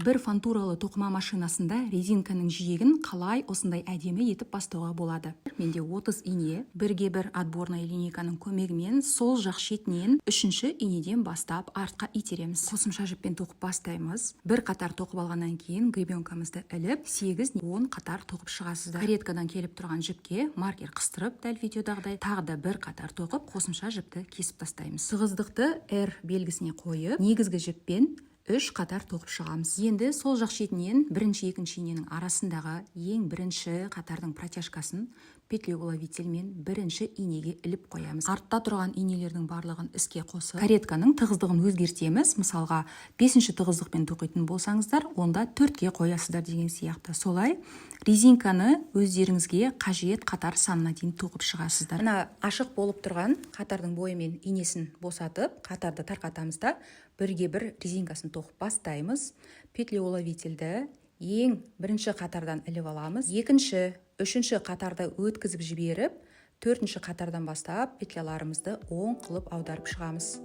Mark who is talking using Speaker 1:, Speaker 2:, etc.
Speaker 1: Бір фантуралы тоқыма машинасында резинканың жиегін қалай осындай әдемі етіп бастауға болады? Менде 30 ине. Бірге бір отборная линейканың көмегімен сол жақ шетінен үшінші инеден бастап артқа итереміз. Қосымша жіппен тоқып бастаймыз. Бір қатар тоқып алғаннан кейін гребенкамызды іліп, 8-10 қатар тоқып шығасыздар. Кареткадан келіп тұрған жіпке маркер қыстырып, дәл видеодағыдай тағы да бір қатар тоқып, қосымша жіпті кесіп тастаймыз. Тығыздықты R белгісіне қойып, негізгі жіппен үш қатар тоқып шығамыз. Енді сол жақ шетінен бірінші, екінші иненің арасындағы ең бірінші қатардың протяжкасын петлеуловительмен бірінші инеге іліп қоямыз. Артта тұрған инелердің барлығын іске қосып, каретканың тығыздығын өзгертеміз. Мысалға, бесінші тығыздықпен тоқитын болсаңыздар, онда төртке қоясыздар деген сияқты. Солай резинканы өздеріңізге қажет қатар санына дейін тоқып шығасыздар. Мына ашық болып тұрған қатардың бойымен инесін босатып, қатарды тарқатамыз да, бірге бір резинкасын тоқып бастаймыз. Петлеуловительді ең бірінші қатардан іліп аламыз. Екінші, үшінші қатарды өткізіп жіберіп, төртінші қатардан бастап петляларымызды оң қылып аударып шығамыз.